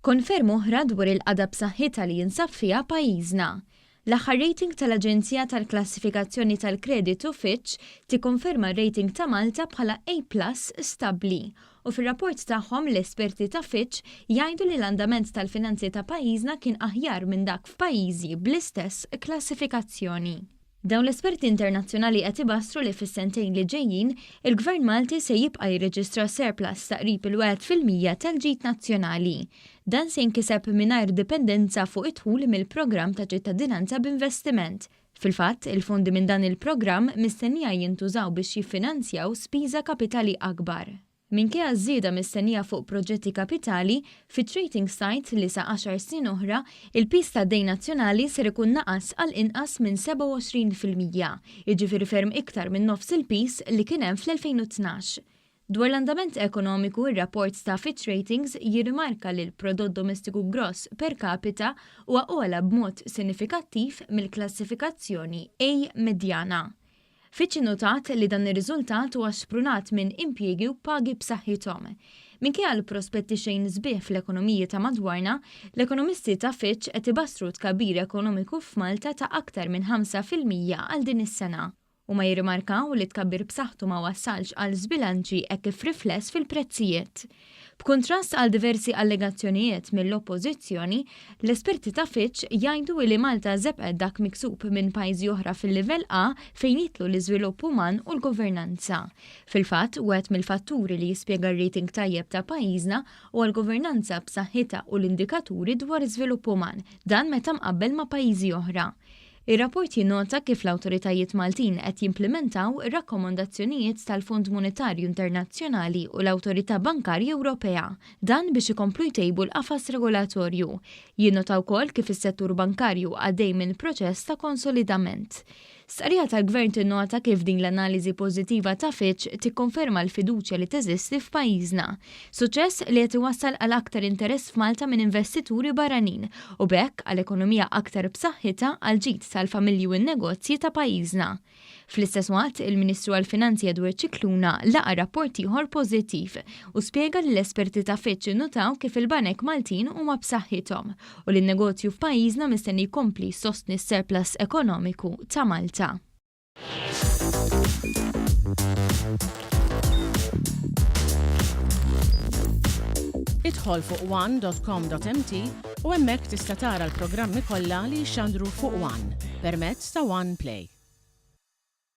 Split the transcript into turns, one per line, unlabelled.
Konferma oħra dwar il-qagħda b'saħħitha li jinsab fiha pajjiżna. L-aħħar rating tal-aġenzija tal-klassifikazzjoni tal-kreditu Fitch tikkonferma r-rating ta' Malta bħala A plus stabbli u fir-rapport tagħhom l-esperti ta' Fitch jgħidu li l-andament tal-finanzi ta' pajjiżna kien aħjar minn dak f'pajjiżi bl-istess klassifikazzjoni. Dawn l-esperti internazzjonali qed ibassru li fis-sentejn li ġejjin, il-Gvern Malti se jibqa' jirreġistra surplus ta' qrib il-1% tal-ġid nazzjonali. Dan se jinkiseb mingħajr dipendenza fuq id-dħul mill-programm ta' ċittadinanza b'investiment. Fil-fatt, il-fondi minn dan il-programm mistennija jintużaw biex jiffinanzjaw spiża kapitali akbar. Minkejja ż-żieda mistennija fuq proġetti kapitali, Fitch Ratings tgħid li sa għaxar snin oħra, il-piż tad-dejn nazzjonali ser ikun naqas għal inqas minn 27%, jiġifieri ferm iktar minn nofs il-piż li kien hemm fl-2012. Dwar l-andament ekonomiku, ir-rapport ta' Fitch Ratings jirrimarka li l-prodott domestiku gross per capita huwa ogħla b'mod sinifikattiv mill-klassifikazzjoni A medjana. Fitch innutat li dan ir-riżultat huwa xprunat minn impjiegi u pagi b'saħħithom. Minkejja l-prospetti xejn sbieħ fl-ekonomiji ta' madwarna, l-ekonomisti ta' Fitch qed ibassru tkabbir ekonomiku f'Malta ta' aktar minn 5% għal din is-sena. Huma jirrimarkaw li tkabbir b'saħħtu ma wassalx għal żbilanċi hekk kif rifless fil-prezzijiet. B'kuntrast għal diversi allegazzjonijiet mill-Oppożizzjoni, l-esperti ta' Fitch jgħidu illi Malta żebqet dak miksub minn pajjiżi oħra fil-livell A fejn jidħlu l-iżvilupp uman u l-governanza. Fil-fatt, wieħed mill-fatturi li jispjega r-rating tajjeb ta' pajjiżna huwa l-governanza b'saħħitha u l-indikaturi dwar żvilupp uman, dan meta mqabbel ma' pajjiżi oħra. Ir-rapport jinnota kif l-awtoritajiet Maltin qed jimplimentaw ir-rakkomandazzjonijiet tal-Fond Monetarju Internazzjonali u l-Awtorità Bankarja Ewropea, dan biex ikomplu jtejbu l-qafas regolatorju. Jinnota wkoll kif is-settur bankarju għaddej minn proċess ta' konsolidament. Stqarrija tal-Gvern tinnota kif din l-analiżi pożittiva ta' Fitch tikkonferma l-fiduċja li teżisti f'pajjiżna. Suċċess li qed iwassal għal aktar interess f'Malta minn investituri barranin u b'hekk għal ekonomija aktar b'saħħitha għall-ġid tal-familji u n-negozji ta' pajjiżna. Fl-istess waqt, il-Ministru għall-Finanzi Edward Scicluna laqa' rapport ieħor pożittiv u spjega li l-esperti ta' Fitch innutaw kif il-banek Maltin huma b'saħħithom u li n-negozju f'pajjiżna mistenni jkompli jsostni s-surplus ekonomiku ta' Malta.
Idħol fuq one dot com dot mt u hemmhekk tista' tara l-programmi kollha li jixxandru fuq one permezz ta' One Play.